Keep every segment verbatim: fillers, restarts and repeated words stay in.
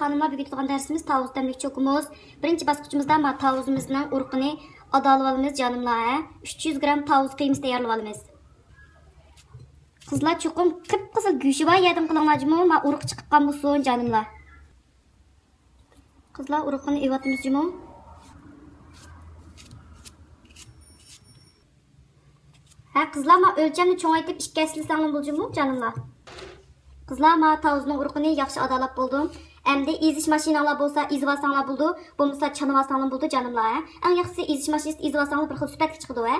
خانىملار، بۈگۈن تۇتقان دەرسىمىز تاۋۇز تەملىك چوكىمىز. بىرىنچى باسقۇچىمىزدا ما تاۋۇزىمىزنىڭ ئۇرۇقىنى ئادالىۋالىمىز جانىملار، ھە. ئۈچ يۈز گرام تاۋۇز قىيمىسى تەييارلىۋالىمىز. قىزلار، چوقۇم قىپقىزىل گۆشى بار يەردىن قىلىڭلار جۇمۇ، ما ئۇرۇق چىقىپ قالمىسۇن جانىملار. قىزلار، ئۇرۇقىنى ئېۋىۋاتىمىز جۇمۇ. ھە قىزلار، ما ئۆلچەمنى چوڭايتىپ ئىككى ھەسسىلىسەڭلار بولىدۇ جۇمۇ جانىملار. قىزلار، ما تاۋۇزنىڭ ئۇرۇقىنى ياخشى ئادالاپ بولدۇم. ئەمدى ئېزىش ماشىناڭلار بولسا ئېزىۋالساڭلار بولىدۇ، بولمىسا چانىۋالساڭلار بولىدۇ جانىملار، ھە. ئەڭ ياخشىسى ئېزىش ماشىنىسىدا ئېزىۋالساڭلار بىر خىل سۈپەتكە چىقىدۇ، ھە.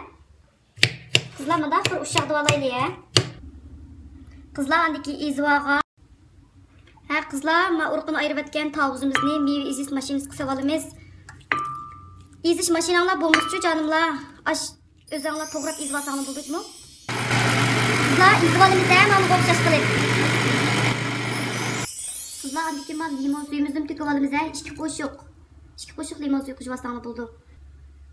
قىزلار، مۇنداق بىر ئۇششاق دېۋالايلى، ھە. قىزلار، ئاندىن كېيىن ئېزىۋالغان. ھە قىزلار، ما ئۇرۇقىنى ئايرىۋەتكەن تاۋۇزىمىزنى مېۋە ئېزىش ماشىنىسىغا سېلىۋالىمىز. ئېزىش ماشىناڭلار بولمىسىچۇ جانىملار، ئاش ئۆزۈڭلار توغراپ ئېزىۋالساڭلار بولىدۇ جۇمۇ. قىزلار، ئېزىۋالىمىز ھە، مانا ئوخشاش قىلىپ. قىزلار، ئاندىن كېيىن مانا لىمون سۈيىمىزنى تۆكۈۋالىمىز ھە، ئىككى قوشۇق. ئىككى قوشۇق لىمون سۈيى قوشۇۋالساڭلار بولىدۇ.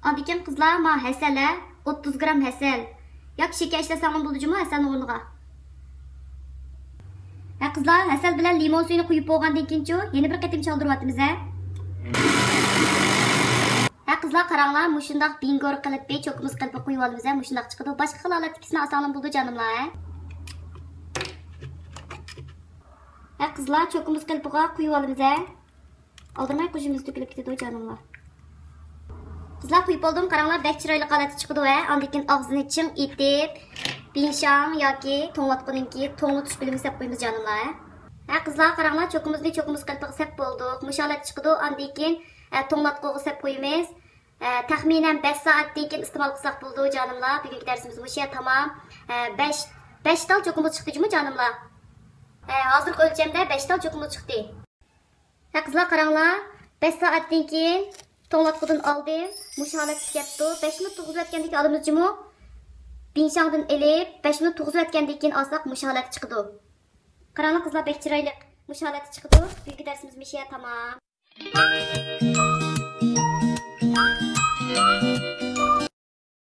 ئاندىن كېيىن قىزلار، ما ھەسەل ھە، ئوتتۇز گرام ھەسەل. ياكى شېكەر ئىشلەتسەڭلار بولىدۇ جۇمۇ ھەسەلنىڭ ئورنىغا. ھە قىزلار، ھەسەل بىلەن لىمون سۈيىنى قۇيۇپ بولغاندىن كېيىنچۇ، يەنە بىر قېتىم چالدۇرۇۋاتىمىز ھە. ھە قىزلار، قاراڭلار، مۇشۇنداق بىڭگور قېلىپى، چوكىمىز قېلىپىغا قۇيۇۋالىمىز ھە، مۇشۇنداق چىقىدۇ. باشقا خىل ھالەتتىكىسىنى ئالساڭلار بولىدۇ جانىملار ھە. ھە قىزلار، چوكىمىز قېلىپىغا قۇيۇۋالىمىز ھە. ئالدىرىماي قوشۇمىز تۆكۈلۈپ كېتىدۇ جانىملار. قىزلار، قۇيۇپ بولدۇم، قاراڭلار، بەك چىرايلىق ھالەتتە چىقىدۇ ھە. ئاندىن كېيىن ئاغزىنى چىڭ ئېتىپ، بىڭشاڭ ياكى توڭلاتقۇنىڭكى توڭلىتىش بۆلۈمىگە سەپ قويىمىز جانىملار ھە. ھە قىزلار، قاراڭلار، چوكىمىزنى چوكىمىز قېلىپىغا سەپ بولدۇق. مۇشۇ ھالەتتە چىقىدۇ. ئاندىن كېيىن، ھە، توڭلاتقۇغا سەپ قويىمىز. ھە، تەخمىنەن بەش سائەتتىن كېيىن ئىستېمال قىلساق بولىدۇ جانىملار. بۈگۈنكى دەرسىمىز مۇشۇ يەر تامام. ھە، بەش، بەش تال چوكىمىز چىقتى جۇمۇ جانىملار. ھە، ھازىرقى ئۆلچەمدە بەش تال چوكىمىز چىقتى. ھە قىزلار، قاراڭلار، بەش سائەتتىن كېيىن توڭلاتقۇدىن ئالدىم، مۇشۇ ھالەتكە كەپتۇ. بەش مىنۇت تۇرغۇزۇۋەتكەندىن كېيىن ئالىمىز جۇمۇ. بىڭشاڭدىن ئېلىپ، بەش مىنۇت تۇرغۇزۇۋەتكەندىن كېيىن ئالساق، مۇشۇ ھالەتكە چىقىدۇ. قاراڭلار قىزلار، بەك چىرايلىق. مۇشۇ ھالەتتە چىقىدۇ. بۈگۈنكى دەرسىمىز مۇشۇ يەر تامام.